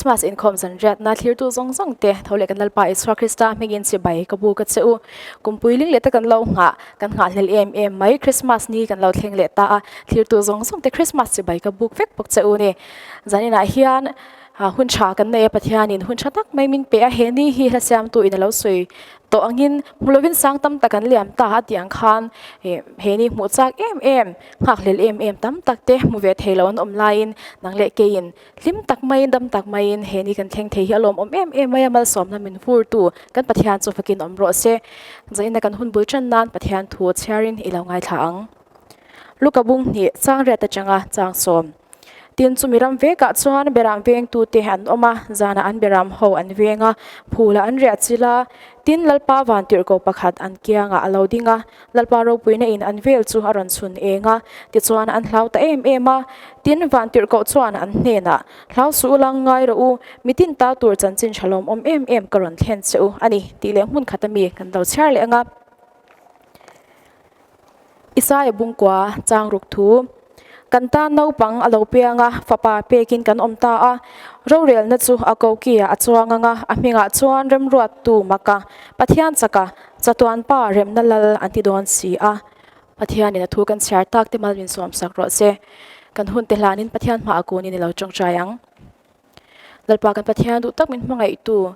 Krismas inkhawm zan riatna thlirtu zawng zawng te tho leh kan Lalpa Isua Krista hmingin chibai ka bu ka che u. Kumpui ling leh te kan lo nghah, kan nghahhlel em em mai Krismas ni kan lo thleng leh ta a, thlirtu zawng zawng te Krismas chibai ka buk vek bawk che u ni. Zaninah hian hun tha kan nei a, Pathianin hun tha tak mai min pe a, he ni hi hla siamtu in a lo sawi tawh angin hmu lovin sang tam tak an liam ta a tih ang khan he ni hmuh chak em em, nghakhlel em em tam tak te hmu ve thei lo an awm laiin nang leh keiin hlim tak maiin dam tak maiin he ni kan thleng thei hi a lawmawm em em mai a, malsawmna min vurtu kan Pathian chu fakin awm rawh se. Zaina kan hun bul tan nan Pathian thu chhiarin i lo ngaithla ang. Luka bung hnih chang riat atanga chang sawm. Tin, chumi ram vekah chuan beram vengtute an awm a, zanah an beram ho an veng a, phulah an riah chilh a. Tin, Lalpa vantirhkoh pakhat an kiangah a lo ding a, Lalpa ropuina in an vel chu a rawn chhun eng a, tichuan an hlau ta em em a. Tin, vantirhkoh chuan an hnenah, Hlau suh u lang ngai rawh u, mitin ta tur chanchin tha lawmawm em em ka rawn thlen che u a ni, tih leh hmun khat ami kan lo chhiar leh ang a. Isaia bungkua chang ruk thu, Kan tan naupang a lo piang a, fapa pekin kan awm ta a, rorelna chu a kokiah a chuang ang a, a hmingah chuan remruattu maka Pathian chaka chatuan pa remna lal an ti dawn si a. Pathianin a thu kan chhiar tak te mal min sawm sak rawh se. Kan hun te hlanin Pathian hmaah kunin i lo tawngtai ang. Lalpa kan Pathian duh tak min hmangaihtu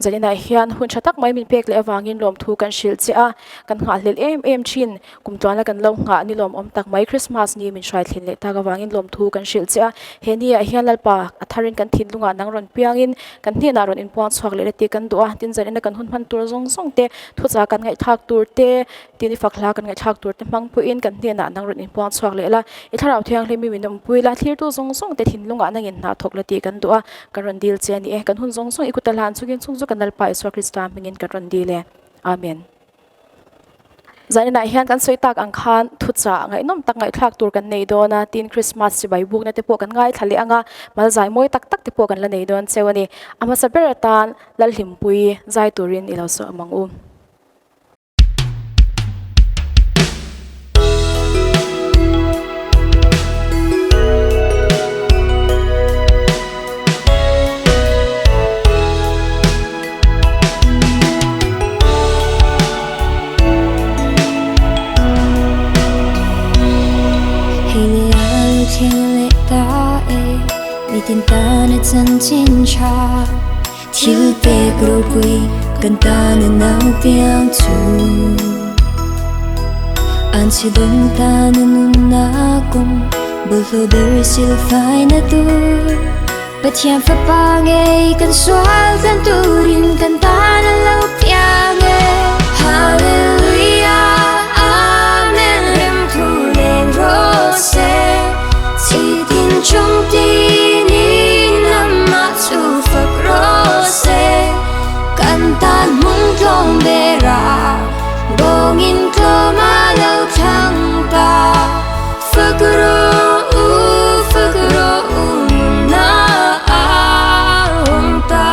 zaninah hian hun tha tak mai min pek leh avangin lawmthu kan hrilh che a, kan nghahhlelh em em thin. Kum tluana kan lo nghah ni lawmawm tak mai Christmas ni min hruai thlen leh tak avangin lawmthu kan hrilh che a. He niah hian Lalpa a tharin kan thinlungah nang rawn piangin kan hnenah rawn inpuang chhuak leh la tih kan duh a. Tin zanina kan hun hman tur zawng zawng te, thuchah kan ngaihthlak tur te, Tin i fak hla kan ngaihthlak tur te hmang pawhin kan hnenah nang rawn inpuang chhuak leh la, i thlarau thianghlim i min awmpui la, thlirtu zawng zawng te thinlungah nangin hna thawk la tih kan duh a, kan rawn dil che a ni e. Kan hun zawng zawng i kuta hlan chungin chung chu kan Lalpa Isua Krista hmingin kan rawn dil e. Amen. Zaninah hian kan sawi tak ang khan thuchah ngaihnawm tak ngaihthlak tur kan nei dawn a, tin Krismas chibai bukna te pawh kan ngaithla leh ang a, malzai mawi tak tak te pawh kan la nei dawn cheu a ni. A hmasa ber atan Lalhlimpui zai turin i lo sawm ang u. Thil pek ropui kan tana nau piang chu An chi dawng tana nunna kawng bawlhhlawh ber silfaina tur Pathian fapa ngei kan sual tlan turin kan tana lo piang e Hallelujah Amen rem thu leng rawh se Chi tin chung tinin amah chu fak rawh se Kan tan hmung tlawm bera bawngin tlawm a lo thlang ta Fak rawh u, fak rawh u nunna a awm ta.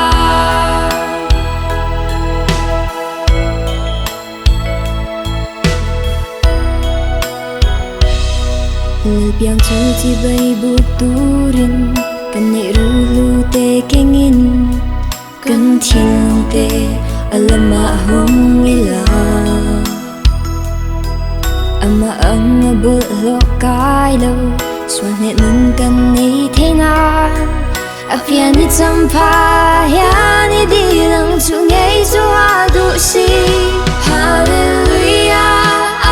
Lal piang chu chibai buk turin kan neih ruhlu te kengin kan thinlung te a lamah hawng ila. Amah ang a bawlhhlawh kai lo sual hneh nun kan nei thei nan A pian i champha hian i dil ang chu ngei chu a duh si. Hallelujah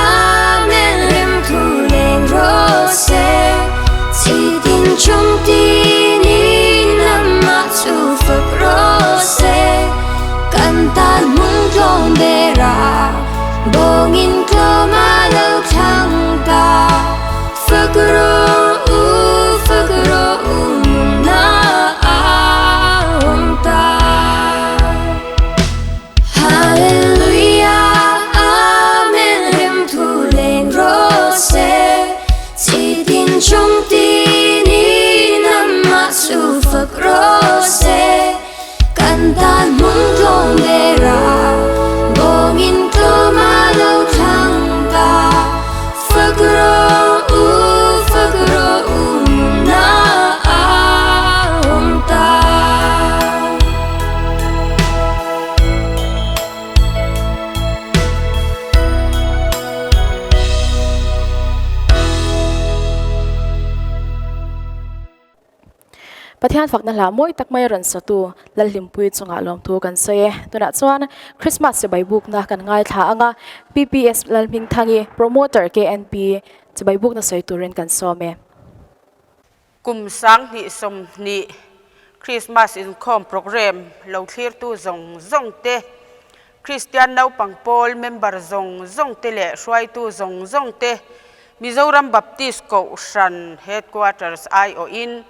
Amen rem thu leng rawh se Chi tin chung tinin amah chu fak rawh se Kan tan hmung tlawm bera bawngin tlawm a lo thlang ta. Fak rawh u, fak rawh u nunna a awm ta. Hallelujah, Amen rem thu leng rawh se. Chi tin chung tinin amah chu fak rawh se. Kan tan hmung tlawm bera bawngin tlawm a lo thlang ta. Fak rawh u, fak rawh u nunna a awm ta. Pathian fakna hla mawi tak mai rawn satu Lalhlimpui chungah lawmthu kan sawi e. Tunah chuan Christmas chibai bukna kan ngaithla ang a, PPS Lalhmingthangi, Promoter KNP chibai bukna sawi turin kan sawm e. Kum 2020 Christmas inkhawm programme lo thlirtu zawng zawng te, Kristian naupang pawl member zawng zawng te leh hruaitu zawng zawng te Mizoram Baptist Kohhran Headquarters aiawhin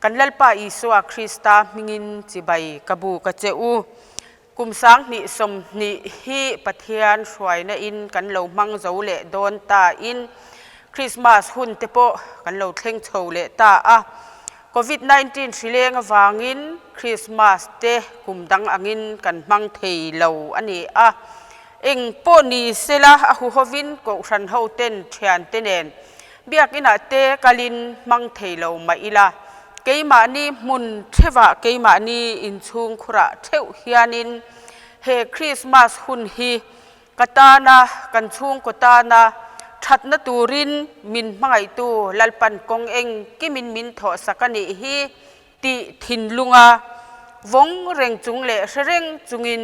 kan Lalpa Isua Krista hmingin chibai ka bu ka che u. Kum 2020 hi Pathian hruaina in kan lo hmang zo leh dawn ta in Christmas hun te pawh kan lo thleng chho leh ta a. Covid 19 hrileng avangin Christmas te kum dang angin kan hmang thei lo a ni a. Eng pawh ni sela a huhovin Kohhran ho ten thian te nen Biakinah te kalin hmang thei lo mah ila, keimahni hmun theuhah keimahni inchhung khurah theuh hianin he Krismas hun hi ka tana, kan chhungkaw tana thatna turin min hmangaihtu Lalpan kawng engkimin min thawhsak a nih hi tih thinlunga vawng reng chung leh hre reng chungin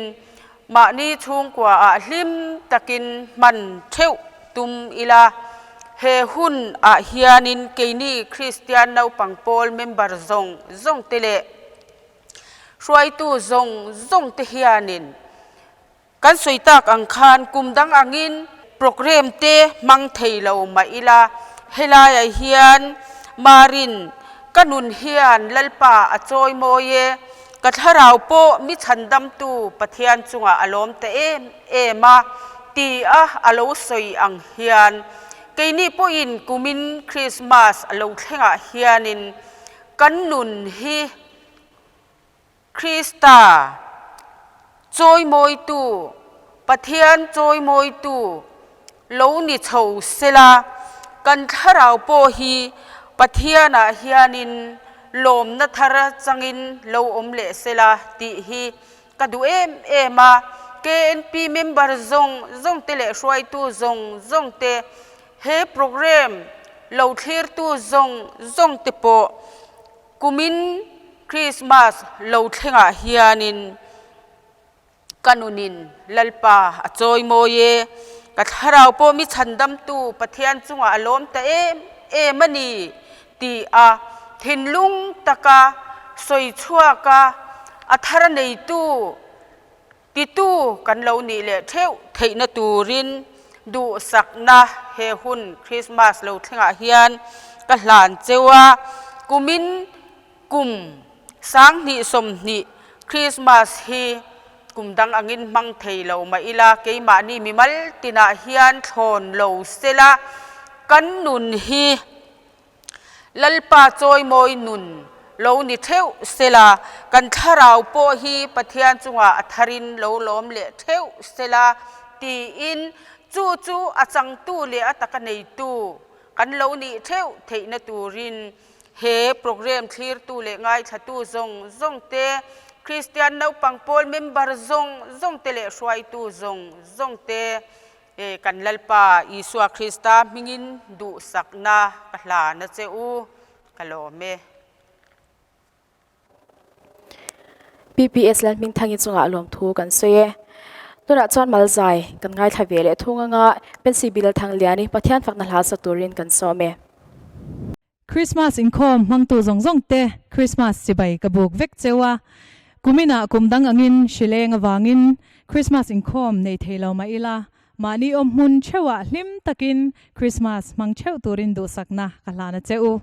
mahni chhungkuaah hlim takin hman theuh tum ila. He hun ah hianin keini Kristian naupang pawl member zawng zawng te leh hruaitu zawng zawng te hianin Kan sawi tak ang khan kum dang angin programme te hmang thei lo mah ila, helaiah hian Marin ka nun hian Lalpa a chawi mawi e, ka thlarau pawh mi chhandamtu Pathian chungah a lawm ta em em a ti a a lo sawi ang hian keini pawhin kumin Krismas a lo thlengah hianin kan nun hi Krista chawimawitu, Pathian chawimawitu lo ni chho sela, kan thlarau pawh hi Pathianah hianin lawmna thar changin lo awm leh sela tih hi ka duh em em a. KNP member zawng zawng te leh hruaitu zawng zawng te, he programme lo thlirtu zawng zawng te pawh Kumin Krismas lo thlengah hianin ka nunin Lalpa a chawi mawi e, ka thlarau pawh mi chhandamtu Pathian chungah a lawm ta em em a ni ti a thinlung taka sawi chhuaka a thar neitu Titu kan lo nih leh theuh theihna turin duhsakna he hun Krismas lo thlengah hian ka hlan cheu a, kumin kum 2020 Krismas hi kum dang angin hmang thei lo mah ila keimahni mimal tinah hian thlawn lo sela kan nun hi Lalpa chawimawi nun lo ni theuh sela, kan thlarau pawh hi Pathian chungah a tharin lo lawm leh theuh sela tiin chu chu a changtu leh a taka neitu kan lo nih theuh theihna turin he programme thlirtu leh ngaithlatu zawng zawng te, Kristian naupang pawl member zawng zawng te leh hruaitu zawng zawng te E kan Lalpa Isua Krista hmingin duhsakna ka hlan a che u, ka lawm e. PPS Lalhmingthangi chungah lawmthu kan sawi e. Tunah chuan Malzai kan ngaithla ve leh thung anga Pensi Bill Thangliani Pathian fakna hla sa turin kan sawm e. Christmas inkhawm hmangtu zawng zawng te Christmas chibai ka buk vek cheu a, kuminah kum dang angin hrileng avangin Christmas inkhawm nei thei lo mah ila, mahni awm hmun theuhah hlim takin Christmas hmang theuh turin duhsakna ka hlan a che u.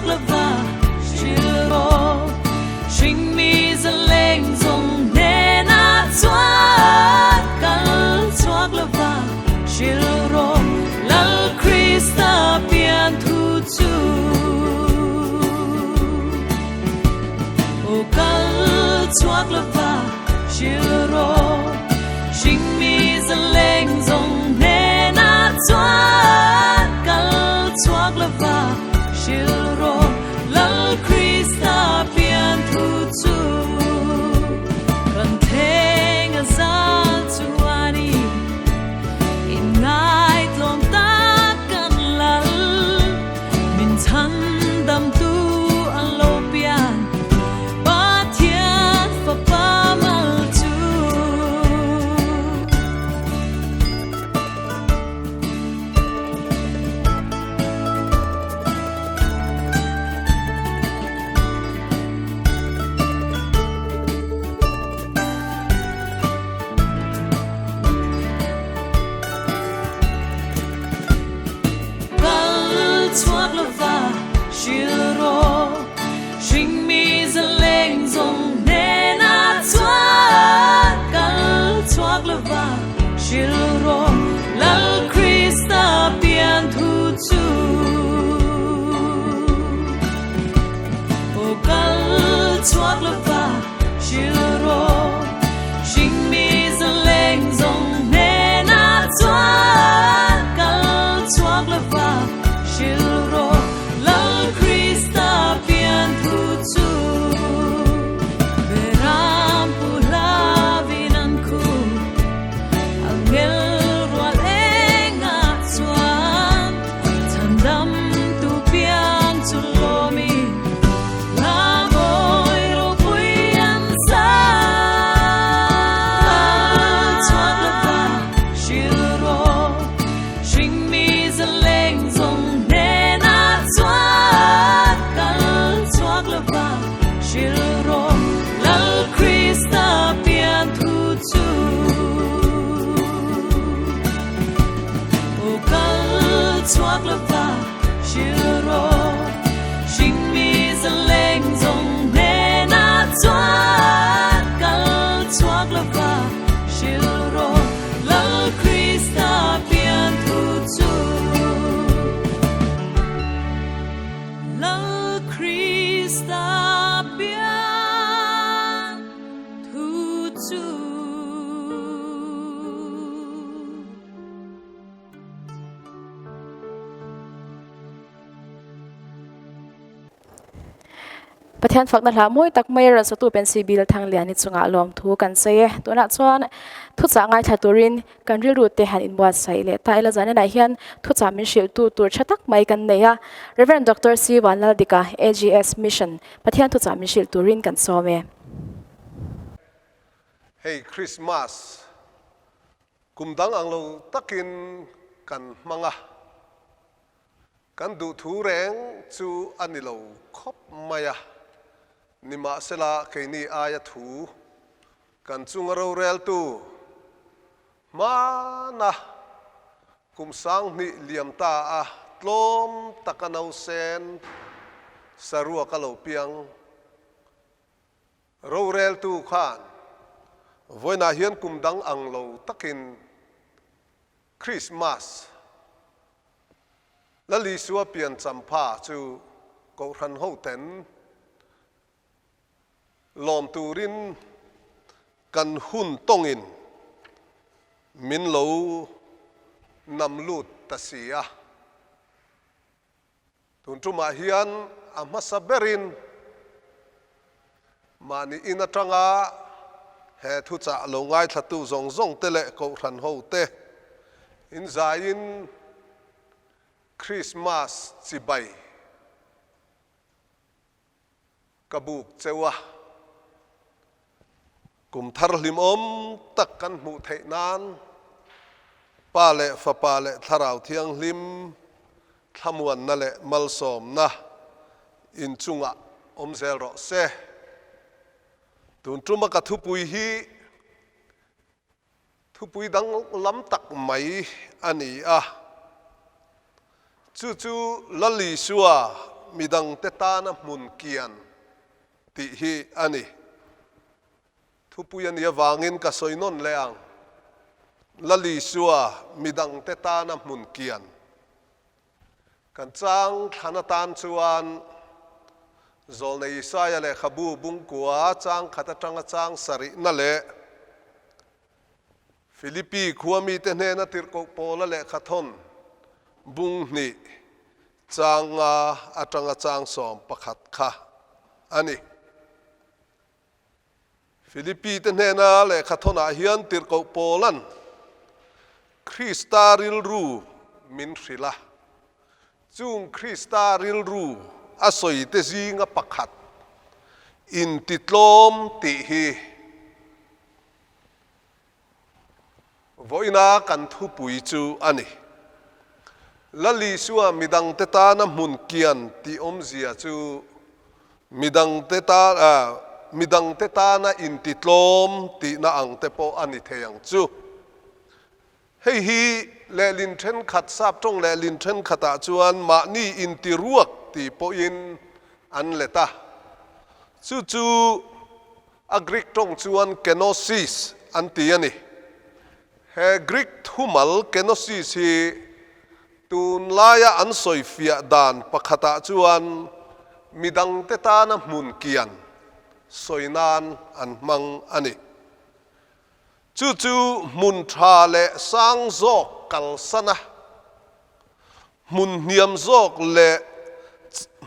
lova hril rawh Hringmi zaleng zawng hnenah chuan kal chhuak lova hril rawh Lal Krista pian thu chu Aw kal chhuak lova hril rawh Hringmi zaleng zawng hnenah chuan kal chhuak lova hril rawh Lal Krista pian thu chu Kan theng a zal chu a ni Inngaihtlawm tak kan lal Min chhan damtu an lo pian Pathian fapa mal chu. Kal chhuak lova hril rawh Hringmi zaleng zawng hnenah chuan kal chhuak lova hril rawh Lal Krista pian thu chu. Aw kal chhuak lova hril rawh Hringmi zaleng zawng hnenah chuan kal chhuak lova hril rawh Lal Krista pian thu chu. Beram pu hlavin an khum Angel rual engah chuan chhandam tu piang chu lawmi hla mawi ropui an sa. Chhuak lova hril rawh Hringmi zaleng zawng hnenah chuan kal chhuak lova hril rawh Lal Krista pian thu chu. Aw kal chhuak lova hril rawh Hringmi zaleng zawng hnenah chuan kal chhuak lova hril rawh Lal Krista pian thu chu. Lal Krista pian thu chu. Pathian fakna hla mawi tak mai rawn satu Pensi Bill Thangliani chungah lawmthu kan sawi e. Tunah chuan thuchah ngaithla turin Kan rilru te han inbuatsaih leh ta ila zanenah hian thuchah min hrilhtu tur tha tak mai kan nei a, Rev. Doctor C. Vanlaldika, AGS Mission, Pathian thuchah min hrilh turin kan sawm e. Hei Christmas kum dang ang lo takin kan hmang a, kan duhthu reng chu a ni lo khawp mai a, nimahsela keini aia thu Kan chunga roreltu hmana kum 2000 liam ta a tlawm taka nausen saruak a lo piang. Roreltu khan vawiinah hian kum dang ang lo takin Krismas Lal Isua pian champha chu Kohhran hoten Lawm turin kan hun tawngin min lo nam lut ta si a. Tun tumah hian a hmasa berin mahni in atanga he thuchah lo ngaithlatu zawng zawng te leh kohhran ho te inzaiin Krismas chibai Ka buk cheu a, kum thar hlimawm tak kan hmuh theih nan Pa leh Fapa leh Thlarau Thianghlim thlamuanna leh malsawmna inchungah awm zel rawh se. Tun tuma ka thupui hi Thupui danglam tak mai a ni a, chu chu Lal Isua midangte tana hmun kian tih hi a ni. Thupui a nih avangin ka sawi nawn leh ang. Lal Isua midangte tana hmun kian. Kan chang thlan atan chuan Zawlnei Isaia lehkhabu bungkua chang khat atanga chang sarihna leh Philippi khua mite hnena tirhkoh Paula lehkhathawn bung hnih chang nga atanga chang 11 kha a ni. Philippi te hnena lehkhathawnah hian tirhkoh Paula'n Krista rilru min hrilh a. Chung Krista rilru a sawi te zinga pakhat intitlawm tih hi Vawiina kan thupui chu a ni. Lal Isua midangte tana hmun kian tih awmzia chu midangte tan midangte tana intitlawm tihna ang te pawh a ni thei ang chu. Hei hi lehlin thenkhat, sap tawng lehlin thenkhatah chuan mahni intiruak ti pawhin an let a. Chu chu A Greek tawng chuan kenosis an ti a ni. He Greek thumal kenosis hi tunlaia an sawifiah dan pakhatah chuan midangte tana hmun kian sawi nan an hmang a ni. Chu chu hmun tha leh sang zawk kalsan a, hmun hniam zawk leh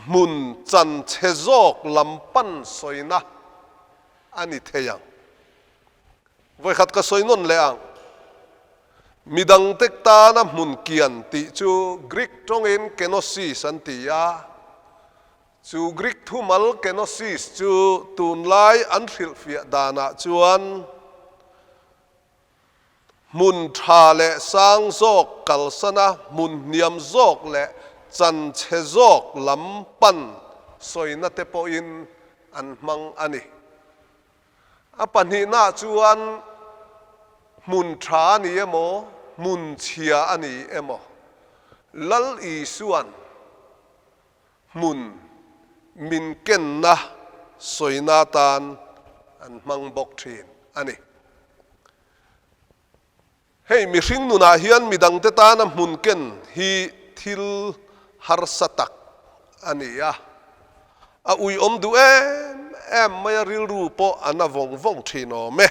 hmun chan chhe zawk lam pan sawina a ni thei ang. Vawikhat ka sawi nawn leh ang. Midangte tana hmun kian tih chu Greek tawngin kenosis an ti a. Chu Greek thumal kenosis chu tunlai an hrilhfiah danah chuan Hmun tha leh sang zawk kalsana hmun hniam zawk leh chan chhe zawk lam pan sawina te pawhin an hmang a ni. A pahnihnaah chuan hmun tha a ni emaw, hmun chhia a ni emaw, Lal Isua'n hmun min kenna sawina atan an hmang bawk thin a ni. Hei mihring nunah hian midangte tana hmun ken hi thil harsa tak a ni a, a uiawm duh em em mai a rilru pawh a na vawng vawng thin awm e.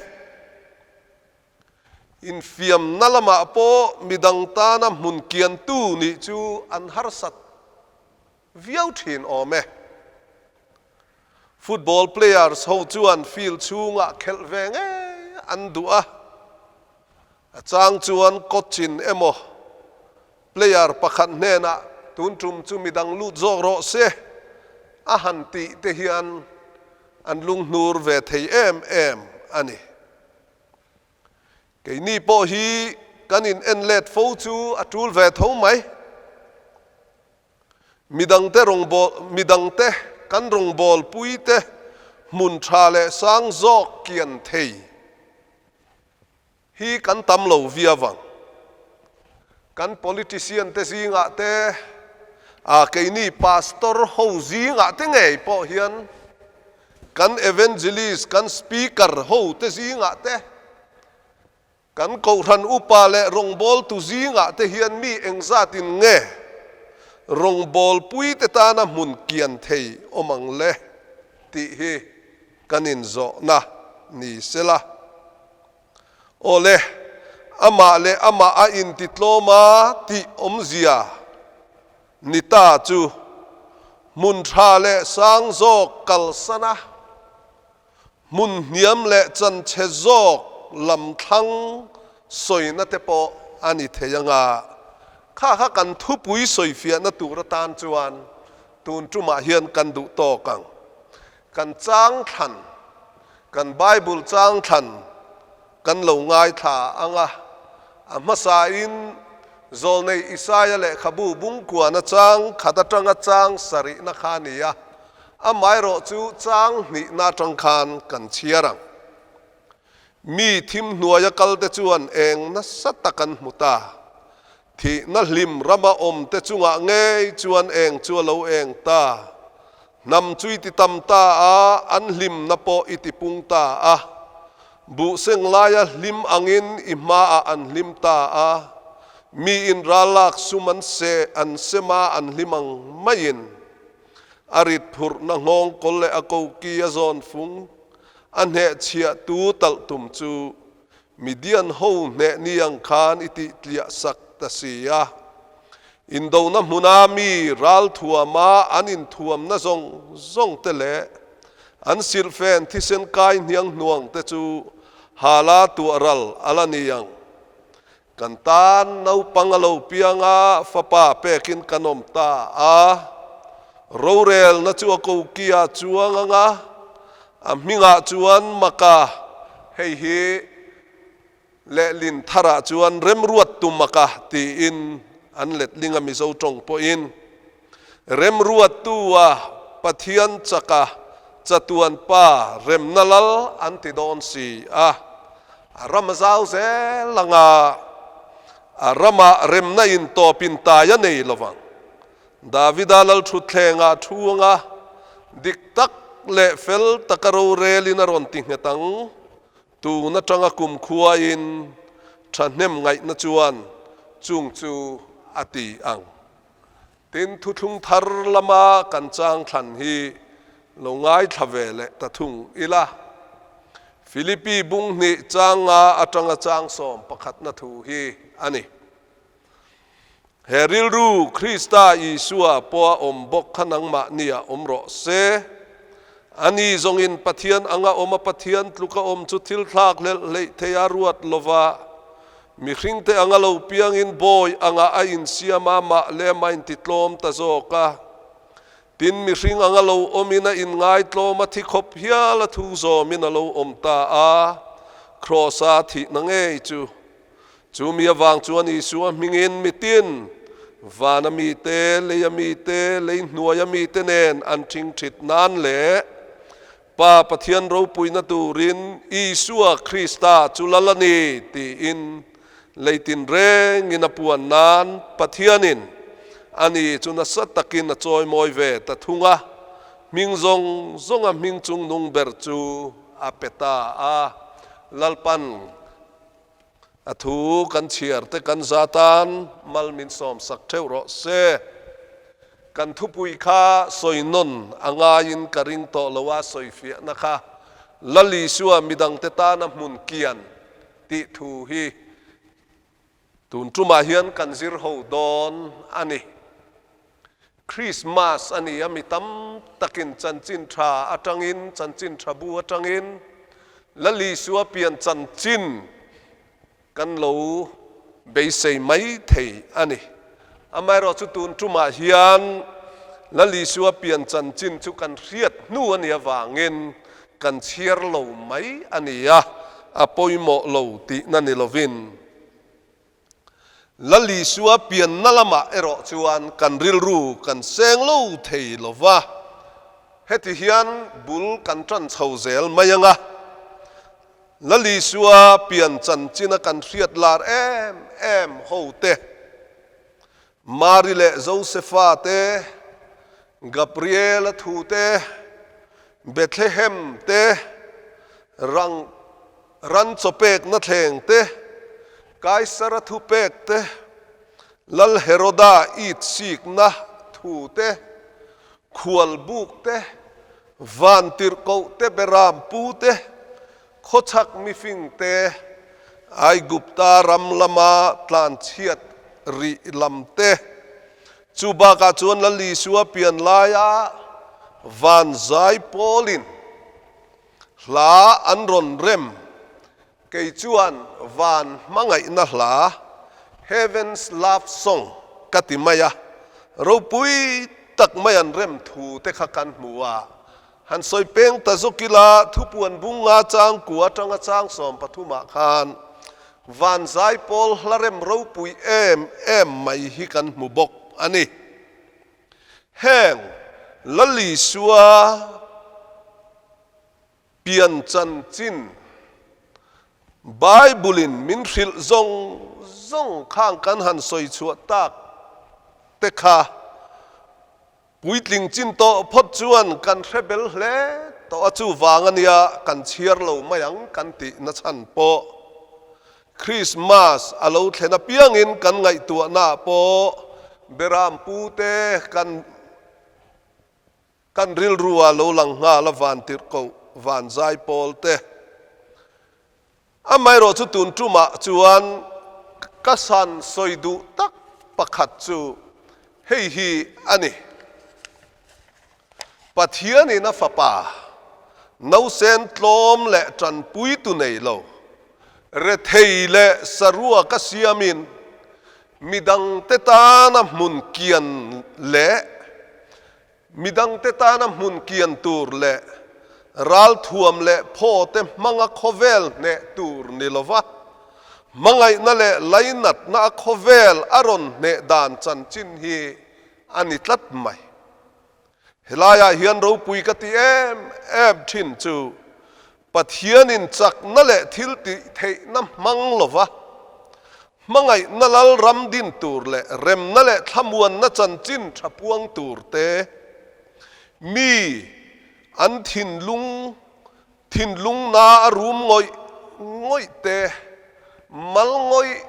Infiamna lamah pawh midang tana hmun kiantu nih chu an harsat viau thin awm e. Football players ho chuan field chhungah khelh ve ngei an duh a, a chang chuan coach in emaw player pakhat hnenah tun tum chu midang lut zawk rawh se a han tih te hian an lunghnur ve thei em em a ni. Keini pawh hi kan in en let fo chu a tul ve tho mai. Midangte rawngbawl, midangte kan rawngbawl puite hmun tha leh sang zawk kian thei hi kan tam lo viau ang. Kan politician te zingah te, ah keini pastor ho zingah te ngei pawh hian kan evangelist, kan speaker ho te zingah te, kan kohhran upa leh rawngbawltu zingah te hian mi engzatin nge rawngbawlpui te tana hmun kian thei awm ang le tih hi kan inzawhna ni sela. Awle, amah leh amah a intitlawm a tih awmzia ni ta chu hmun tha leh sang zawk kalsan a, hmun hniam leh chanchhe zawk lam thlang sawina te pawh a ni thei anga, kha kha kan thupui sawifiahna tur atan chuan tun tumah hian kan duh tawk ang. Kan chang thlan, kan Bible chang thlan kan lo ngaithla ang a, a hmasain Zawlnei Isaia lehkhabu bungkuana chang khat atanga chang sarihna kha a ni a, amaherawh chu chang hnihna atang khan kan chhiar ang. Mi thim hnuaia kalte chuan eng nasa tak an hmu ta. Thihna hlim rama awmte chungah ngei chuan eng chu a lo eng ta. Hnam chu i ti tam ta a, an hlimna pawh i ti pung ta a. Buh seng laia hlim angin i hmaah an hlim ta a. Miin rallak sum an se an sem a, an hlim ang maiin. A rit phurhna nghawng kawl leh a koki a zawn fung a hnehchhiah tu talh tum chu Midian ho hneh ni ang khan i tih tliah sak ta si a. Indona hmuna mi ral thuama an inthuamna zawng zawng te leh an silhfen thisen kai hniang hnuang te chu hala tuah ral a la ni ang. Kan tan naupang a lo piang a, fapa pekin kan awm ta a. Rorelna chu a kokia chuang ang a, a hmingah chuan Maka, hei hi lehlin tharah chuan Remruattu Maka tiin an letling a Mizo tawng pawhin Remruattu a Pathian chaka chatuan pa remna lal an ti dawn si a, a ram a zau zel ang a, a ramah remna in tawpin tai a nei lovang. Davida lalthutthlengah thu anga dik tak leh fel taka rorelin a rawn ti nghet ang. Tun atanga kumkhuain thahnem ngaihna chuan chung chu a ti ang. Tin, thuthlung thar lama kan chang thlan hi lo ngaithla ve leh ta thung ila. Philippi bung hnih chang nga atanga chang sawm pakhatna thu hi a ni. He rilru Krista Isua pawha awm bawk kha nangmahniah awm rawh se. Ani zawngin Pathian anga awm a Pathian tluka awm chu thil thlak hlelh hleih thei a ruat lova, mihringte anga lo piangin bawi anga a insiam a mah lem a intitlawm ta zawk a. Tin, mihring anga lo awmin a inngaitlawm a thi khawp hial a thu zawmin a lo awm ta a, Kraws-a thihna ngei chu Chu mi avang chuan Isua hmingin mitin, vana mite, leia mite, lei hnuaia mite nen an ṭhingṭhit nan leh Pa Pathian ropuina turin Isua Krista chu lal a ni tiin lei tinrengin a puan nan Pathianin ani chu nasa takin a chawimawi ve ta thung a, hming zawng zawnga hming chungnung ber chu a pe ta a. Lalpan A thu kan chhiar te kan za tan mal min sawm sak theuh rawh se. Kan thupui kha sawi nawn a ngaiin ka ring tawh lo a, sawi fiahna kha Lal Isua midangte tana hmun kian tih thu hi tun tumah hian kan zir ho dawn a ni. Krismas a ni a, mi tam takin chanchin tha atangin, chanchin tha bu atangin Lal Isua pian chanchin kan lo beisei mai thei a ni. Amaherawhchu tun tumah hian Lal Isua pian chanchin chu kan hriat hnu a nih avangin kan chhiar lo mai a ni a, a pawimawh lo tihna ni lovin. Lal Isua pianna lamah erawh chuan kan rilru kan seng lo thei lo va, heti hian bul kan tan chho zel mai ang a. Lal Isua pian chanchina kan hriat lar em em ho te, Mari leh Josefa te, Gabriela thu te, Bethlehem te, rang Ran chaw pekna thleng te, Kaisara thu pek te, Lal Heroda it sikna thu te, khual buk te, van tirhkoh te beram pu te, khawchhak mifing te, Aigupta ram lama tlanchhiat rih lam te, chu bakah chuan Lal Isua pian laia van zai pawlin Hla an rawn rem. Kei chuan van hmangaihna hla, Heaven's Love Song, ka ti mai a. Ropui tak mai an rem thu te kha kan hmu a. Han sawi peng ta zawk ila, thupuan bung nga chang kua atanga chang 13 ah khan van zaipawl hla rem ropui em em mai hi kan hmu bawk a ni. Heng Lal Isua pian chanchin Bible-in min hrilh zawng zawng khang kan han sawi chhuah tak te kha. Puitling chin tawh phawt chuan kan hre bel hle tawh a, chuvang a nia kan chhiar lo mai ang kan tih na chhan pawh. Krismas a lo thlen apiangin kan ngaihtuahnaah pawh Beram pute kan kan rilrua lo lang nghal a van tirhkoh van zai pawl te. Amaherawh chu tun tumah chuan ka san sawi duh tak pakhat chu hei hi a ni, Pathianin a Fapa, nausen tlawm leh tanpuitu nei lo, rethei leh saruaka siamin midangte tana hmun kian leh Midangte tana hmun kian tur leh ralthuam leh phawte hmanga khawvel hneh tur ni lova, hmangaihna leh lainatna a khawvel a rawn hneh dan chanchin hi a ni tlat mai. Helaiah hian ropui ka ti em em thin chu Pathianin chakna leh thil tih theihna hmang lova, hmangaihna lal ram din tur leh remna leh thlamuanna chanchin tha puang tur te, mi an thinlung thinlungna a rum ngawih ngawih te, mal ngawih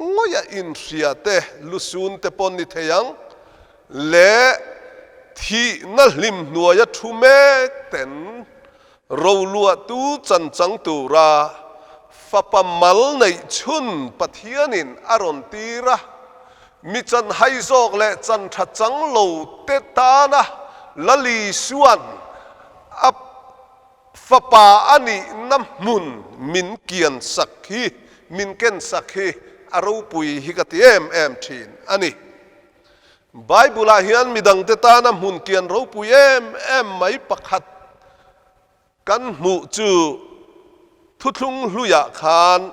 ngawih a inhria te lusun te pawh ni thei ang leh thihna hlim hnuaia thu mek ten Roluahtu chanchang tura fapa mal neih chhun Pathianin a rawn tir a, mi chan hai zawk leh chan tha chang lo te tana Lalisuan a fapa a nihna hmun min kian sak hi, min ken sak hi a ropui hi ka ti em em thin a ni. Bible-ah hian midangte tana hmun kian ropui em em mai pakhat kan hmuh chu thuthlung hluiah khan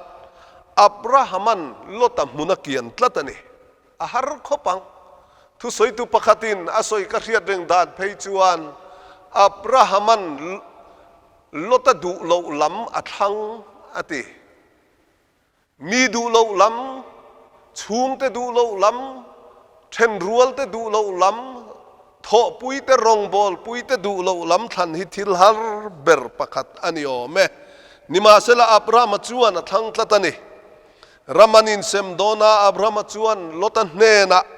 Abrahama'n Lota hmun a kian tlat a ni. A har khawp ang. Thusawitu pakhatin a sawi ka hriat reng dan phei chuan Abrahama'n Lota duh loh lam a thlang a ti. Mi duh loh lam, chhungte duh loh lam, thenrualte duh loh lam, thawhpuite rawngbawlpuite duh loh lam thlan hi thil har ber pakhat a ni awm e. Nimahsela Abrahama chuan a thlang tlat a ni. Ram an insem dawn a, Abrahama chuan Lota hnenah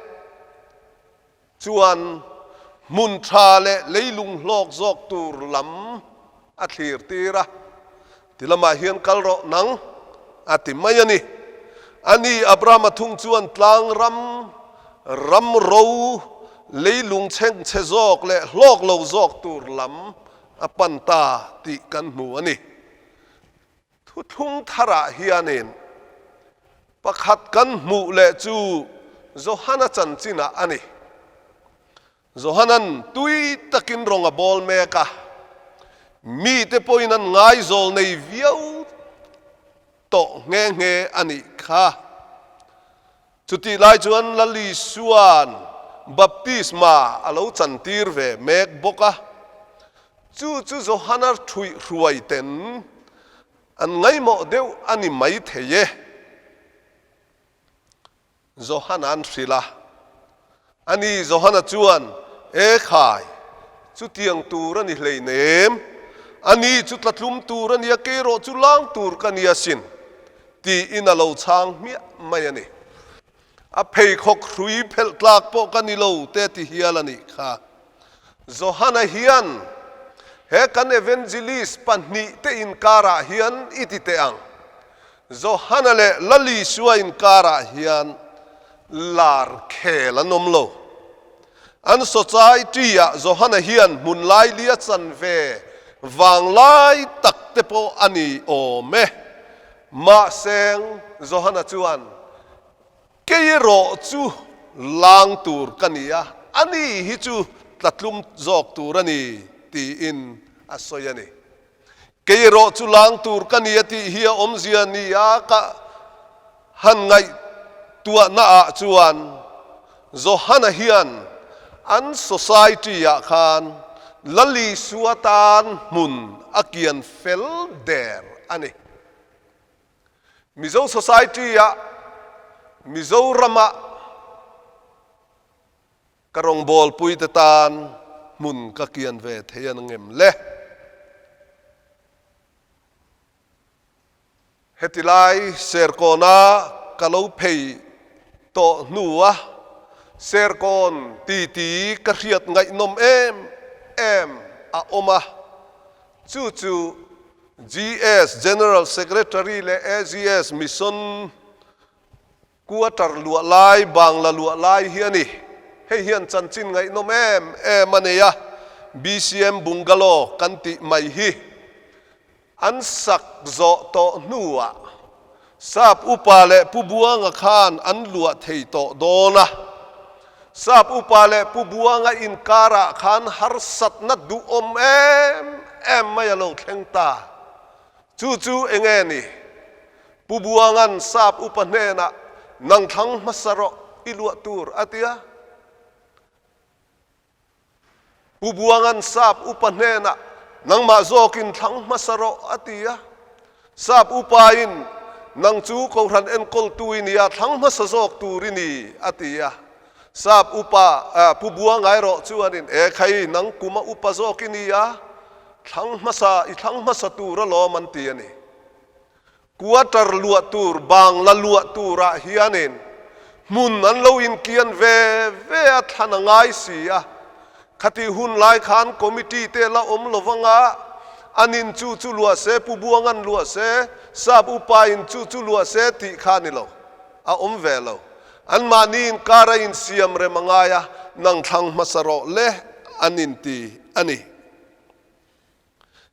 Chuan hmun tha leh leilung hlawk zawk tur lam a thlir tir a, Ti lamah hian kal rawh nang, a ti mai a ni. Ani Abrahama thung chuan tlang ram, ram ro, leilung chhengchhe zawk leh hlawk lo zawk tur lam a pan ta tih kan hmu a ni. Thuthlung tharah hianin pakhat kan hmuh leh chu Johana chanchinah a ni. Johana'n tui takin rawng a bawl mek a, mite pawhin an ngaizawl nei viau tawh nghe nghe a nih kha. Chutih lai chuan Lali Suan baptisma a lo chantir ve mek bawk a, chu chu Johana thuih hruai ten an ngaihmawh deuh a ni mai thei e. Johana an hrilh a, ani Johana chuan, E khai, chutiang tur a ni hleinem, ani chu tlatlum tur a nia, kei erawh chu lang tur ka nia sin. Tiin a lo chhang hmiah mai a ni. A pheikhawk hrui phelh tlak pawh ka ni lo te ti hial a nih kha. Johana hian he kan evangelist pahnihte inkarah hian i ti teh ang. Johana leh Lalisua inkarah hian lar khel an awm lo. An society-ah Johana hian hmun laili a chan ve vanglai tak te pawh a ni awm e. Mahse, Johana chuan, Kei erawh chu lang tur ka ni a, ani hi chu tlatlum zawk tur a ni, tiin a sawi a ni. Kei erawh chu lang tur ka ni a tih hi a awmzia ni a ka han ngaihtuahna ah chuan Johana hian an society ah khan Lalisua tan hmun a kian fel der a ni. Mizo society ah Mizoram ah. Ka rawngbawlpuite tan hmun ka kian ve thei a ngem le? Heti lai Serkawna ka lo phei tawh hnua Serkawn titi ka hriat ngaihnawm em em a awm a, chu chu GS General Secretary leh AGS Mission Quarter luah lai, Bangla luah lai hi a ni. Hei hian chanchin ngaihnawm em em a nei a, BCM Bungalow kan tih mai hi an sak zawh tawh hnuah Sap upa leh Pu Buanga khan an luah thei tawh dawn a. Sap upa leh Pu Buanga inkarah khan harsatna duhawm em em mai a lo thleng ta. Chu chu enge ni? Pu Buanga'n sap upa hnenah, Nang thlang hmasa rawh, i luah tur, a ti a. Pu Buanga'n sap upa hnenah, Nangmah zawkin thlang hmasa rawh, a ti a. Sap upain, Nang chu Kohhran enkawltu i nia, thlang hmasa zawk tur i ni, a ti a. Sap upa, Pu Buanga erawh chuanin, E khai, nang kuma upa zawk i nia, thlang hmasa, i thlang hmasa tur alawm, an ti a ni. Quarter luah tur, bangla luah turah hianin hmun an lo inkian ve ve a, thlan a ngai si a. Khatih hun lai khan committee te la awm lo vanga, an in chu chu luah se, Pu Buanga'n luah se, Sap upa in chu chu luah se tih kha a ni lo, a awm ve lo. Anmahni inkar a insiam rem a ngai a, nang thlang hmasa rawh le an inti a ni.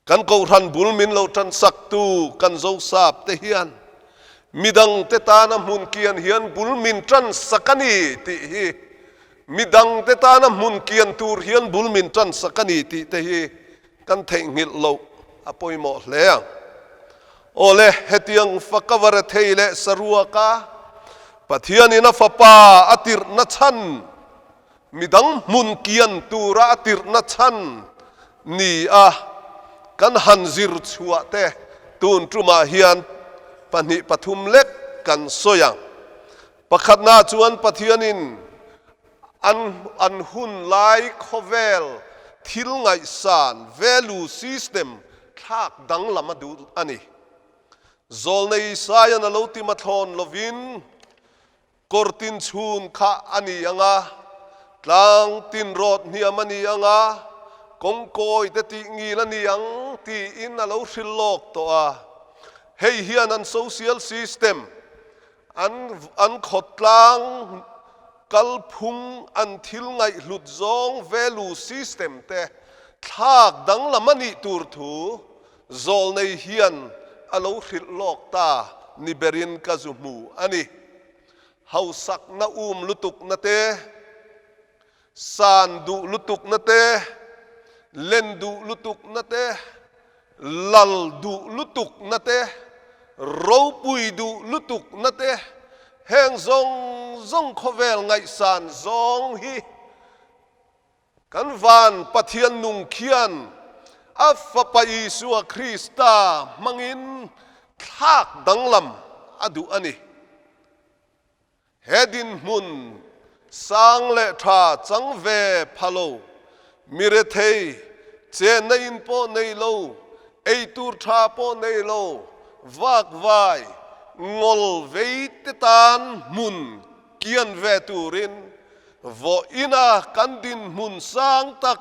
Kan Kohhran bul min lo tan saktu kan Zosap te hian midang te tana hmun kian hian bul min tan sak a ni tih hi, midang te tana hmun kian tur hian bul min tan sak a ni tih te hi kan theihnghilh loh a pawimawh hle ang. Awle, hetiang fakava rethei leh saruaka Pathianin a Fapa a tirhna chhan Midang hmun kian tura a tirhna chhan ni a kan han zir chhuah te tun tumah hian pahnih pathum lek kan sawi ang. Pakhatna chuan Pathianin an an hun lai khawvel thil ngaihsan, value system, thlak danglam a duh a ni. Zawlnei Isaiah-n a lo ti mathlawn lovin, Kawr tin chhun kha a ni ang a, tlang tin rawt hniam a ni ang a, kawngkawi te tih ngil a ni ang tiin a lo hrilh lawk tawh a. Hei hian an social system, an an khawtlang kalphung, an thil ngaihhlut zawng value system te thlak danglam a nih tur thu Zawlnei hian a lo hrilh lawk ta ni berin ka zu hmu a ni. Hausakna um lutukna te, san duh lutukna te, len duh lutukna te, lal duh lutukna te, ropui duh lutukna te, heng zawng zawng khawvel ngaihsan zawng hi Kan van Pathian nung khian a Fapa Isua Krista hmangin thlak danglam a duh a ni. He dinhmun sang leh tha chang ve pha lo, mi rethei, chenna in pawh nei lo, ei tur tha pawh nei lo, vakvai, ngol vei te tan hmun kian ve turin Vawiina kan dinhmun sang tak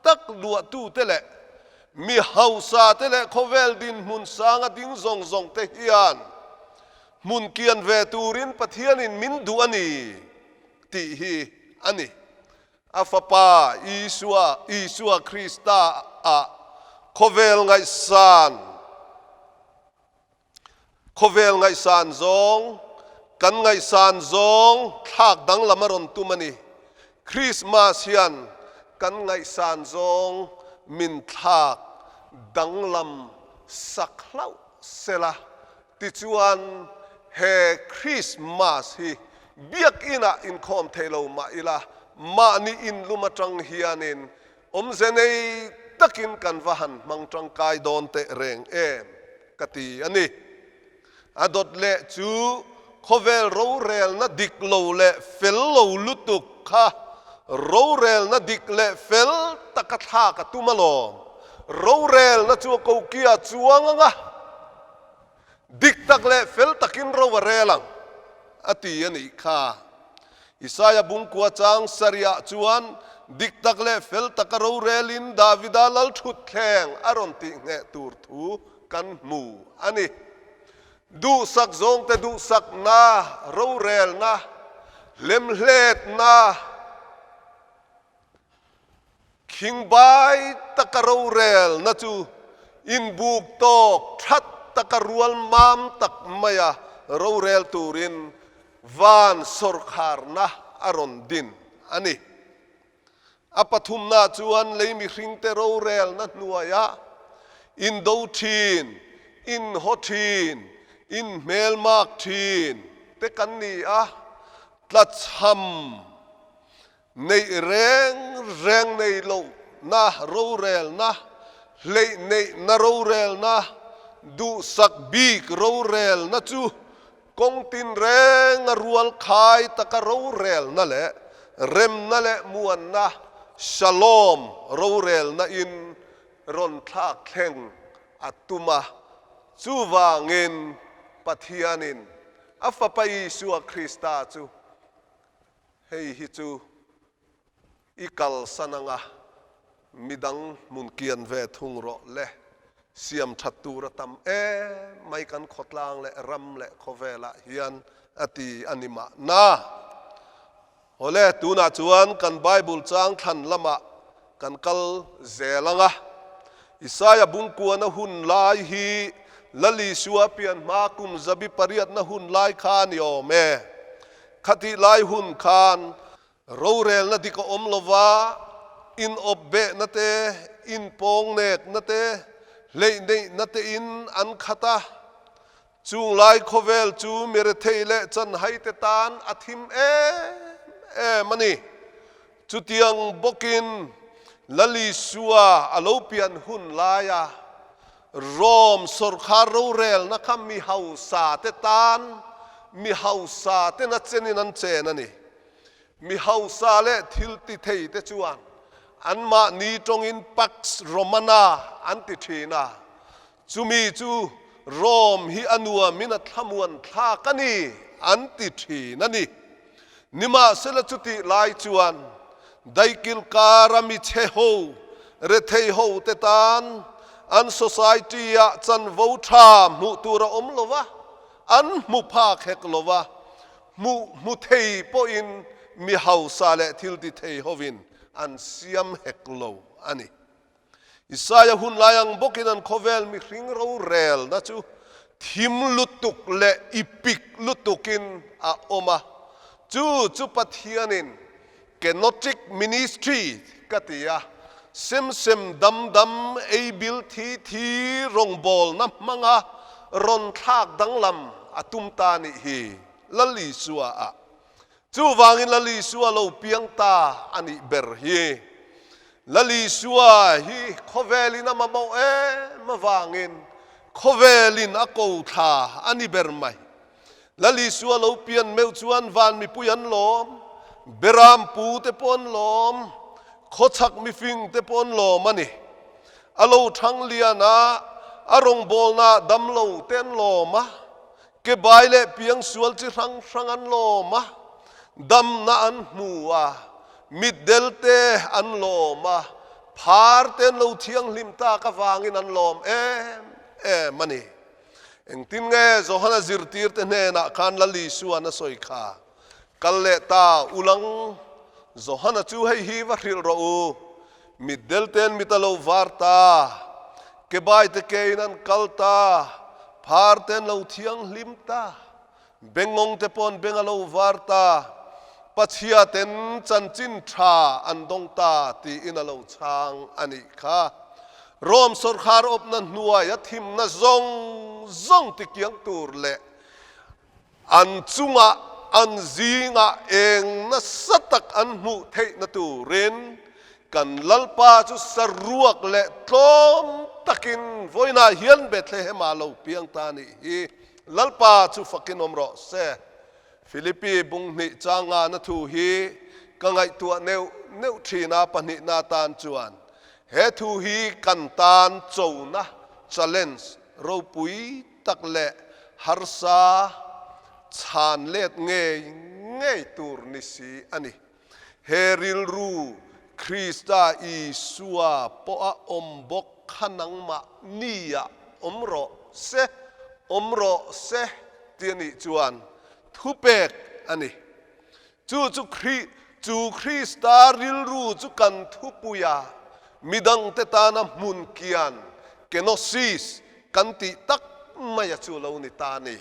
tak luahtute leh mi hausate leh khawvel dinhmun sanga ding zawng zawngte hian hmun kian ve turin Pathianin min duh a ni tih hi a ni. A Fapa Isua, Isua Krista ah khawvel ngaihsan Khawvel ngaihsan zawng, kan ngaihsan zawng thlak danglam a rawn tum a ni. Krismas hian kan ngaihsan zawng min thlak danglam sak hlauh sela, tichuan he Krismas hi biakinah inkhawm thei lo mah ila, mahni inlum atang hianin Awmze nei takin kan va han hmang tangkai dawn teh reng em ka ti a ni. A dawt leh chu khawvel rorelna dik lo leh fel lo lutuk kha Rorelna dik leh fel taka thlak a tum alawm. Rorelna chu a kokia chuang ang a, dik tak leh fel takin ro a rel ang, a ti a nih kha. Isaia bungkua chang sarihah chuan dik tak leh fel taka rorelin Davida lalthutthleng a rawn tihngheh tur thu kan hmu a ni. Duhsak zawngte duhsakna, rorelna, hlemhletna, khingbai taka rorelna chu inbuk tawk that taka rual mam tak maia rorel turin van sawrkharna a rawn din a ni. A pathumna chuan lei mihringte rorelna hnuaiah indo thin, inhaw thin, inhmelmak thin te kan ni a, tlachham neih reng reng nei lohna rorelna, hleih neihna rorelna, duhsak bik rorelna chu Kawng tinreng a rual khai taka rorelna leh remna leh muanna, Shalom, rorelna in rawn thlak thleng a tum a. Chuvangin Pathianin a Fapa Isua Krista chu hei hi chu I kalsan anga midang hmun kian ve thung rawh le. Siam that tur a tam em mai kan khawtlang leh ram leh khawvelah hian a ti a ni mahna. Awle, tunah chuan kan Bible chang thlan lamah kan kal zel anga. Isaia bungkuana hun lai hi Lal Isua pian hma kum zabi pariatna hun lai kha a ni awm e. Khatih lai hun khan Rorelna dik a awm lova, inawp behna te, inpawng nekna te, hleih neihna tein an khat a. Chung lai khawvel chu mi rethei leh chanhai te tan a thim em em a ni. Chutiang bawkin Lalisua a lo pian hun laia Rome sawrkhar rorelna kha mi hausa te tan mi hausa tena chenin an chen a ni. Mi hausa leh thil ti thei te chuan anmahni tawngin Pax Romana an ti thin a, chumi chu Rome hi a nuamin a thlamuan thlak a ni an ti thin a ni. Nimahsela chutih lai chuan daikil kara mi chhe ho, rethei ho te tan an society ah chanvo tha hmuh tur a awm lo va, an hmu phak hek lo va, hmuh hmu thei pawhin mi hausa leh thil ti thei hovin an siam hek lo a ni. Isaia hun lai ang bawkin an khawvel mihring rorelna chu thim lutuk leh ipik lutukin a awm a, chu chu Pathianin Kenotic Ministry ka ti a, sem sem dam dam ei bil thi thi rawngbawlna hmanga rawn thlak danglam a tum ta nih hi Lal Isua ah. Chuvangin Lal Isua lo piang ta a nih ber hi. Lal Isua hi khawvelin a mamawh em avangin khawvelin a ko thla a ni ber mai. Lal Isua lo pian meuh chuan van mipui an lawm, Beram pu te pawh an lawm, khawchhak mifing te pawh an lawm a ni. A lo thang lian a, a rawngbawlnaah damlo te an lawm a, ke bai leh piang sual chi hrang hrang an lawm a, damna an hmu a, mitdel te an lawm a, phar te an lo thianghlim tak avangin an lawm em em a ni. Engtin nge Johana zirtirte hnenah khan Lal Isuan a sawi kha? Kal leh ta ulang, Johana chu hei hi va hrilh rawh u, Mitdelte'n mit a lo var ta, kebaite kein an kal ta, pharte'n lo thianghlim ta, bengawngte paw'n beng a lo var ta, Pathiate'n chanchin tha an dawng ta tiin a lo chhang a nih kha. Rome sawrkhar awpna hnuaia thimna zawng zawng tikiang tur leh an chungah an zingah eng nasa tak an hmuh theihna turin kan Lalpa chu saruak leh tlawm takin vawiinah hian Bethlehem-ah lo piang ta a nih hi. Lalpa chu fakin awm rawh se. Philippi bunghnih changana thu hi. ka ngaihtuah neuh neuh thin a, pahnihna atan chuan he thu hi kan tan chona, challenge, ropui tak leh harsa chhan let ngei ngei tur ni si a ni. He rilru Krista Isua pawh a awm bawk kha nangmah nia awm rawh se, awm rawh se ti a nih chuan thupek a ni. Chu chu Kri, chu Krista rilru chu kan thupuia midangte tana hmun kian, kenosis, kan tih tak maia chu lo ni ta a ni.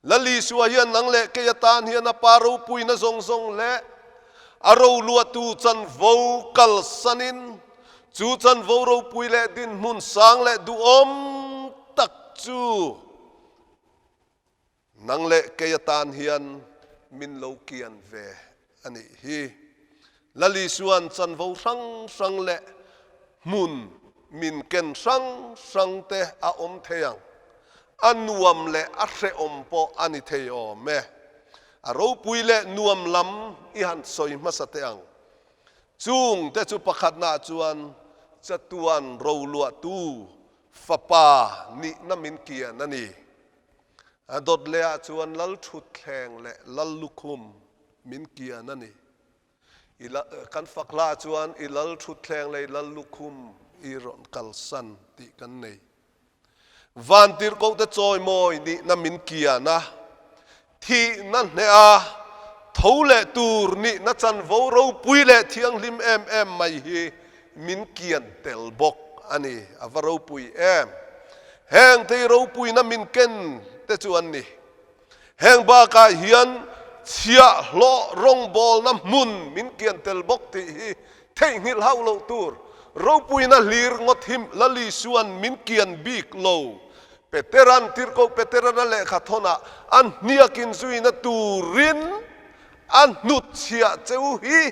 Lal Isua hian nang leh kei atan hian a Pa ropuina zawng zawng leh a roluahtu chanvo kalsanin chu chanvo ropui leh dinhmun sang leh duhawm tak chu nang leh kei atan hian min lo kian ve a nih hi. Lal Isua'n chanvo hrang hrang leh hmun min ken hrang hrang te a awm thei ang. A nuam leh a hrehawm pawh a ni thei awm e. A ropui leh nuam lam i han sawi hmasa teh ang. Chung te chu pakhatnaah chuan chatuan roluahtu fapa nihna min kian a ni. A dawt lehah chuan Lal thutthleng leh Lal lukhum min kian a ni. I la, kan fak hla chuan i lal thutthleng leh i lal lukhum i rawn kalsan tih kan nei. Vantirhkohte chawimawi nihna min kian a, thihna hneh a, tho leh tur nihna chanvo ropui leh thianghlim em em mai hi min kian tel bawk a ni. A va ropui em! Heng te hi ropuina min ken te chu an ni. Heng bakah hian chhiahhlawh rawngbawlna hmun min kian tel bawk tih hi theihnghilh hauh loh tur. Ropuina hlir ngawt hi Lal Isua'n min kian bik lo. Petera'n Tirhkoh Petera'n a lehkha thawnah a hniakin zuina turin a hnutchhiah cheu hi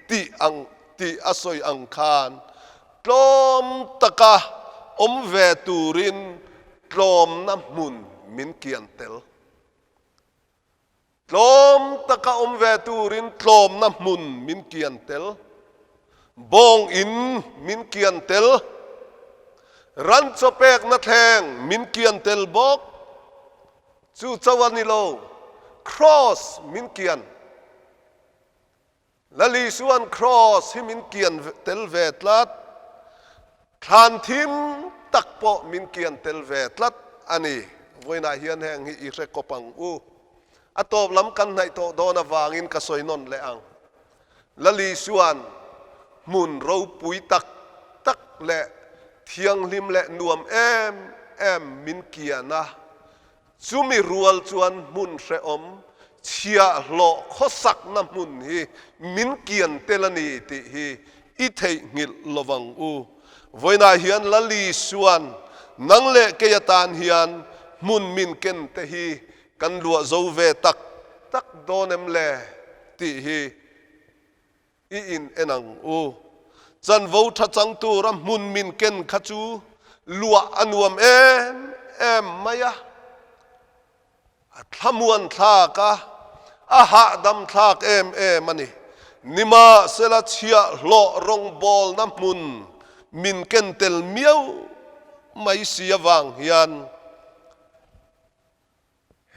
tih ang tih a sawi ang khan tlawm taka awm ve turin Tlawmna hmun min kian tel. Tlawm taka awm ve turin tlawmna hmun min kian tel. Bawng in min kian tel. Ran chaw pekna thleng min kian tel bawk. Chu chauh a ni lo, Kraws min kian. Lal Isua'n Kraws hi min kian tel ve tlat, thlan thim tak pawh min kian tel ve tlat a ni. Vawiinah hian heng hi i hre kawp ang u. A tawp lam kan hnaih tawh dawn avangin ka sawi nawn leh ang. Lal Isua'n hmun ropui tak tak leh thianghlim leh nuam em em min kian a, Chumi rual chuan hmun hrehawm, chhiahhlawh khawsakna hmun hi min kian tel a ni tih hi i theihnghilh lovang u. Vawiinah hian Lal Isua'n nang leh kei atan hian hmun min ken te hi kan luah zo ve tak tak dawn em le tih hi I in en ang u. Chanvo tha chang tura hmun min ken kha chu luah a nuam em em mai a. A thlamuan thlak a, a hahdam thlak em em a ni. Nimahsela chhiahhlawh rawngbawlna hmun min ken tel miau mai si avang hian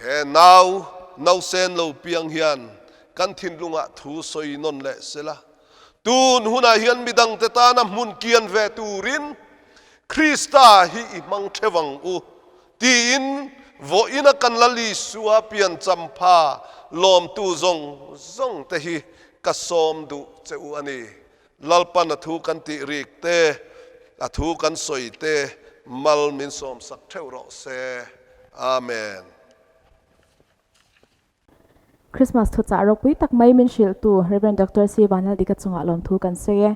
He nau nausen lo piang hian kan thinlungah thu sawi nawn leh sela, tun hunah hian midangte tana hmun kian ve turin Krista hi i hmang theuh ang u, tiin vawiina kan Lal Isua pianchampha lawmtu zawng zawngte hi ka sawm duh che u a ni. Lalpan a thu kan tih rik te, a thu kan sawi te mal min sawmsak theuh rawh se. Amen. Christmas thuchah ropui tak mai min hrilhtu Rev. Doctor C. Vanlaldika chungah lawmthu kan sawi e.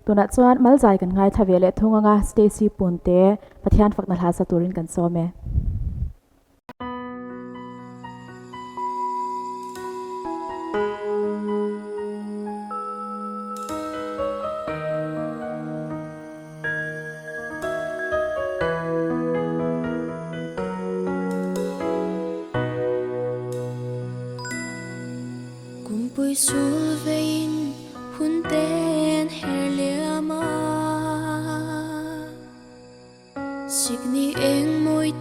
Tunah chuan Malzai kan ngaithla ve leh thung anga Stacy Punte Pathian fakna hla sa turin kan sawm e. Kumpui sul veiin.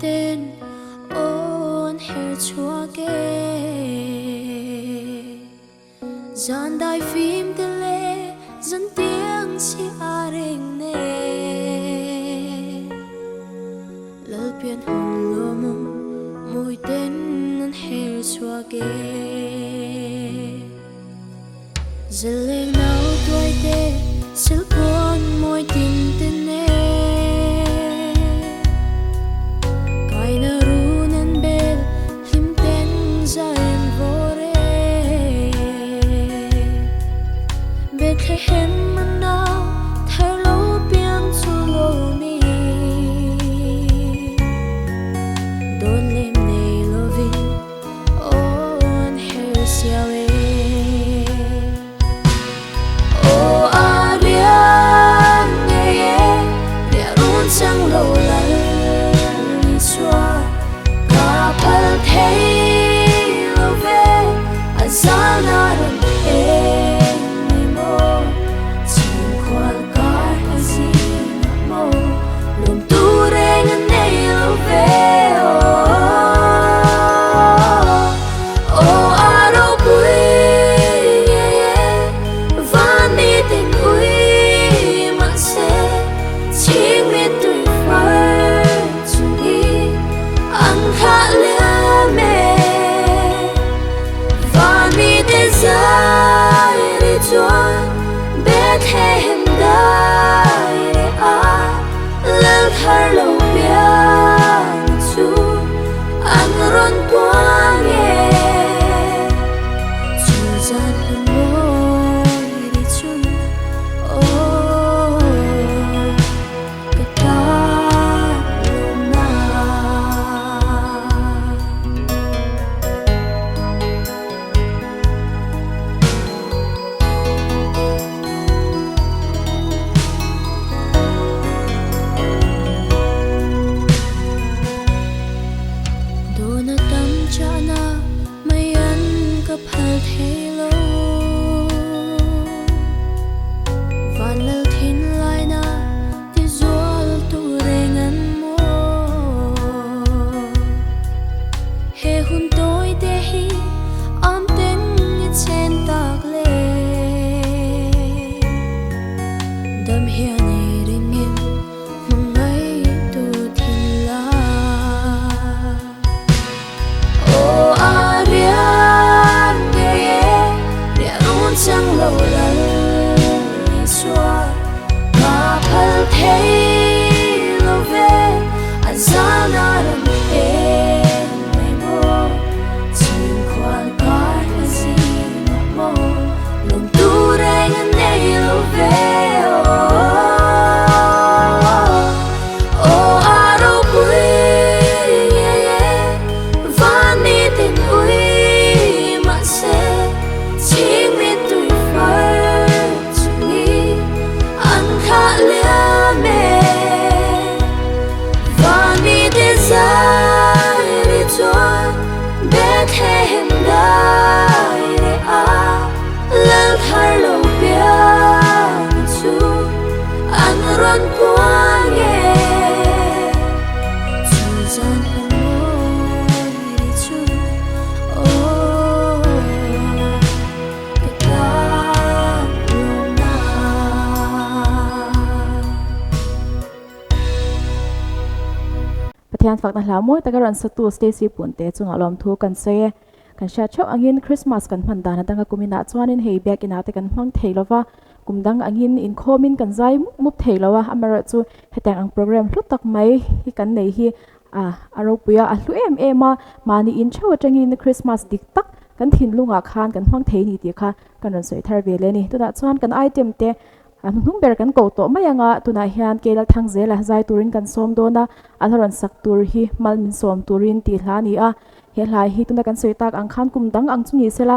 ten aw an her chhuak e. Zan dai fim te leh zan tiang chi a reng nen. Lalpian hun lawmawm mawi ten an her chhuak e. Zaleng nau tuai te silpawn mawi tin te nen. Kaina run an bel hlim ten zai an vawr e. Bethlehem a nau thar lo piang chu lo ni. Dawn lem nei lovin aw an her siau e. Aw a riang ngei e, riah run chang lo lal Isua ka phal thei lo ve, a zana rawn eng mai maw, chhingkhual kar hla zingah maw, lawm tur reng a nei lo ve aw. Aw a ropui ngei e, van mi tin ui mahse, chhing mi tui far chungi an thlah liam e. Van mi te zai ri chuan Bethlehem dai leh a, lal thar lo piang chu an rawn puang e. Chu zan hla mawi ri chu aw ka tan lawm na. Dawna tam chahna mai an ka phal thei lo. Van lal thin laina ti zual tu reng an maw. He hun tawi te hi am ten i chen tak le. Dam hian i ringin hmangaih tu thin la. Aw a rian ngei e, riah run chang lo lal Isua ka phal thei lo ve, a zana ram eng mai maw, chhingkhual kar hla zingah maw, lawm tur reng a nei lo ve aw. Aw a ropui ngei e, van mi tin ui mahse, chhing mi tui far chungi an thlah liam e. Van mi te zai ri chuan Bethlehem dai leh a, lal thar lo piang chu an rawn puang e. Chu zan hla mawi ri chu aw ka tan lawm na. Pathian fakna hla mawi taka rawn satu Stacy Punte chungah lawmthu kan sawi e. Kan hriat theuh angin Christmas kan hman dan atanga kum inah chuanin hei biak inah te kan hmang thei lo va, kum dang angin inkhawmin kan zai mup mup thei lo a, amaherawhchu hetiang ang program hlu tak mai hi kan nei hi a a ropui a, a hlu em em a, mahni in theuh atangin Christmas dik tak kan thinlungah khan kan hmang thei ni tih kha kan rawn sawi thar ve leh a ni. Tunah chuan kan item te A hnuhnung ber kan ko tawh mai anga tunah hian Keilal Thangzela zai turin kan sawm dawn a, a la rawn sak tur hi mal min sawm turin tih hla a ni a. He hla hi tuna kan sawi tak ang khan kum dang ang chu ni sela,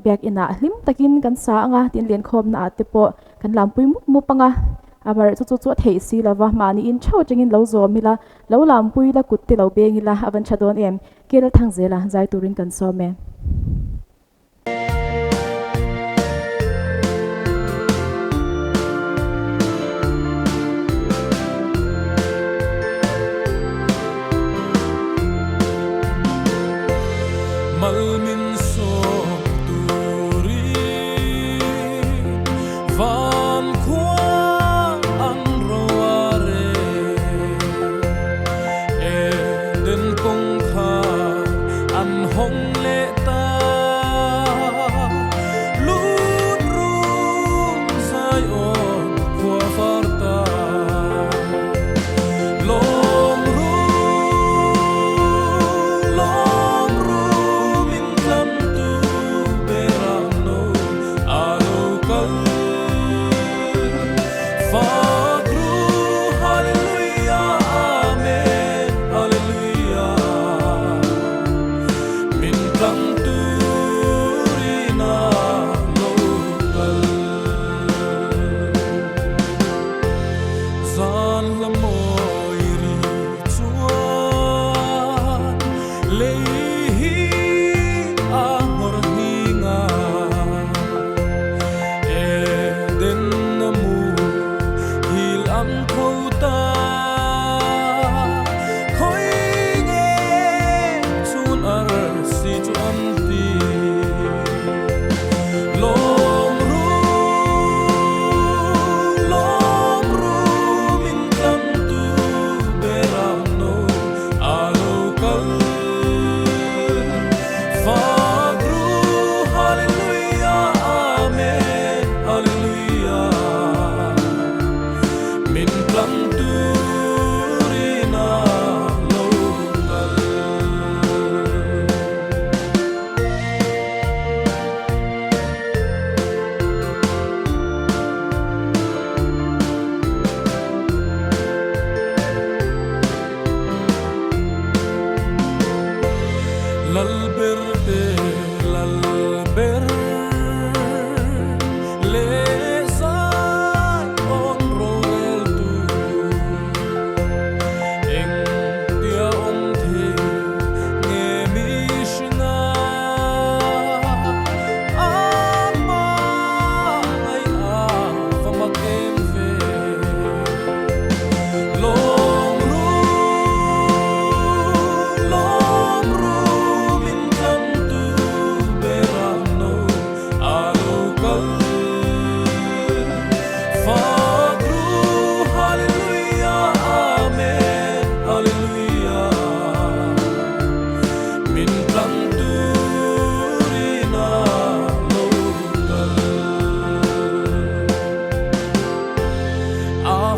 biak inah hlim takin kan sa anga tin lenkhawmna ah te pawh kan lampui mup mup anga, amaherawh chu chu chu a theih si lova mahni in theuh atangin lo zawm ila, lo lampui ila kut te lo beng ila a van tha dawn em? Keilal Thangzela zai turin kan sawm e.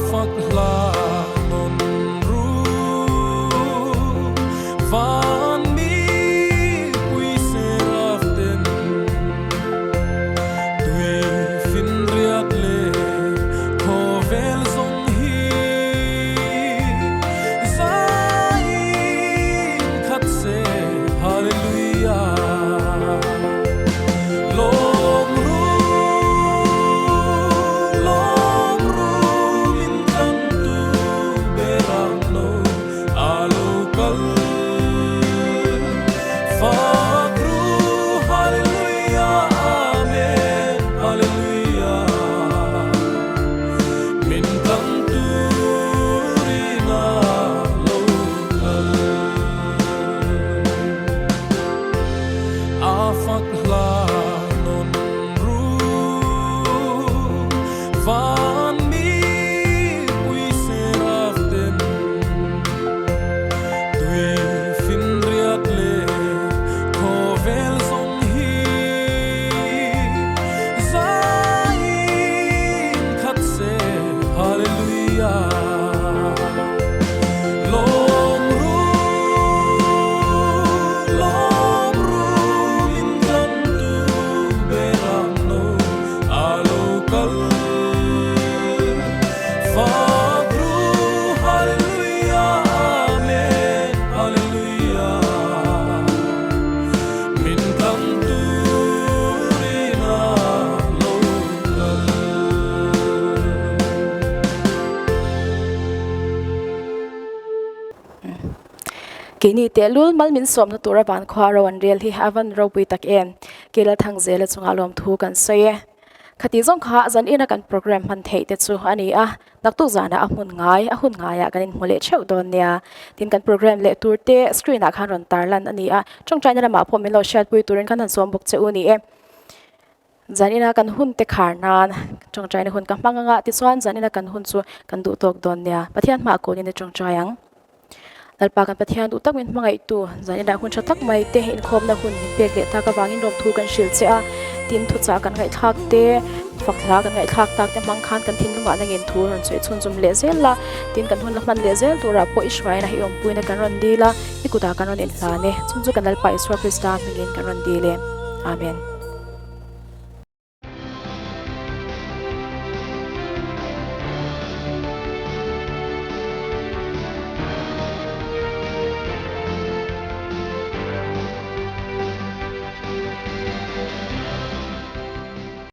fak hla nawn ru van mipui seraf ten tui finriat leh khawvel zawng hi zaiin khat se Hallelujah Lawm ru lawm ru min tlang tu ber ang lo a lo kal Fak ru Hallelujah Amen Hallelujah Min tlang turin a lo kal. A fak hla nawn ru van mipui seraf ten tui finriat leh khawvel zawng hi zaiin khat se Hallelujah Lawm ru lawm ru min tlan tu ber ang no a lo kal Fak ru Hallelujah Amen Hallelujah Min tlan turin a lo kal. Keini tehlul mal min sawmna tura van khua ro an rel hi a van ropui tak em? Kela Thangzela chungah lawmthu kan sawi e. Khati zawng kha zan ina kan program hman theih te chu a ni a, naktuk zanah a hmun ngai, a hun ngaiah kan inhmu leh theuh dawn nia. Tin kan program leh tur te screen ah khan rawn tar lan a ni a, tawngtaina lamah pawh min lo hriatpui turin kan han sawm bawk che u ni e. Zan ina kan hun te khar nan tawngtaina hun ka hmang anga tichuan zan ina kan hun chu kan duh tawk dawn nia. Pathian hmaah kawlin i tawngtai ang. Lalpa kan Pathian duh tak min hmangaihtu zan inah hun tha tak mai te inkhawmna hun min pek leh tak avangin rawmthu kan hrilh che a, tin thuchah kan ngaihthlak te, fak hla kan ngaihthlak tak te hmang khan kan thinlungah nangin thu rawn sawi chhunzawm leh zel a, tin kan hun la hman leh zel turah pawh i hruaina hi awmpuina kan rawn dil a, i kutah kan rawn inhlan e, chung chu kan Lalpa Isua Krista hmingin kan rawn dil e. Amen.